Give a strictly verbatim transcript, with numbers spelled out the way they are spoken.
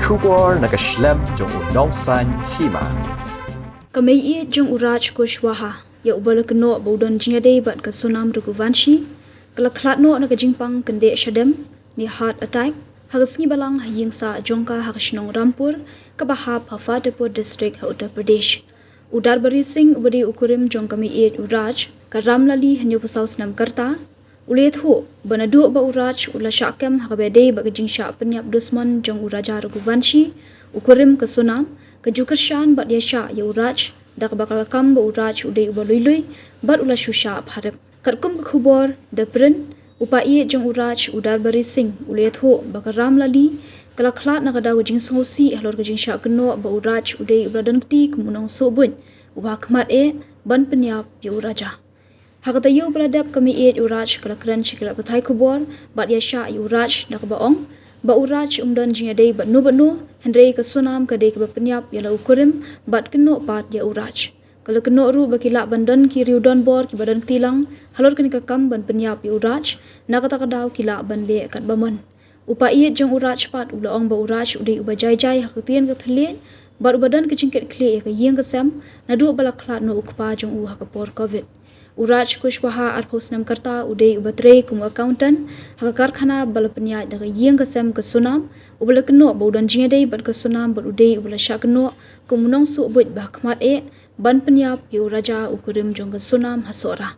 Khubor na ka shlem jong u Nongsaiñ Hima. Ka meiieit jong u Raj Kushwaha, ïa uba la kynnoh ba u don jingïadei bad ka Sonam Raghuvanshi, ka la khlad noh na ka jingpang kyndit shadem, ne heart attack, ha ka sngi Balang ha ïing sah jong ka ha ka shnong Rampur, kaba hap ha Fatehpur District ha Uttar Pradesh. U Darbari Singh uba dei u kurim jong ka meiieit u Raj, ka Ramlali hynñiewphew saw snem ka rta, u la ïathuh ba naduh ba u Raj u la shah kem ha kaba ïadei bad ka jingshah pynïap dusmon jong u Raja Raghuvanshi, u kurim ka Sonam, ka ju kyrshan bad ïashah ïa u Raj, da kaba ka la kam ba u Raj u dei uba lui lui bad u la shu shah bha rep. Katkum ka khubor The Print, u paid jong u Raj u Darbari Singh u la ïathuh ba ka Ramlali ka la khlad na ka daw ka jingsngewsih halor ka jingshah kynnoh ba u Raj u dei uba la don kti kum u nongsuh buit, uba hakhmat eh ban pynïap ïa u Raja. Ha ka taïew ba la dep ka meiieit u Raj ka la kren sha ki lad pathai khubor bad ïashah ïa u Raj da kaba ong ba u Raj um don jingïadei bad no bad no, hynrei ka Sonam ka dei kaba pynïap ïa la u kurim bad kynnoh pat ïa u Raj. Ka la kynnoh ruh ba ki lah ban don ki riew donbor kiba don kti lang halor kane ka kam ban pynïap ïa u Raj, na kata ka daw ki lah ban leh katba mon. U paid jong u Raj pat u la ong ba u Raj u dei uba jai jai ha ka ktien ka thylliej bad uba don ka jingkitkhlieh ïa ka ïing ka sem naduh ba la khlad noh u kpa jong u ha ka por Covid. U Raj Kushwaha, arphew snem ka rta, u dei uba trei kum u accountant ha ka karkhana ba la pynïaid da ka ïing ka sem ka Sonam, uba la kynnoh ba u don jingïadei bad ka Sonam bad u dei uba la shah kynnoh kum u nongsuh buit ba hakhmat eh ban pynïap ïa u Raja, u kurim jong ka Sonam, ha Sohra.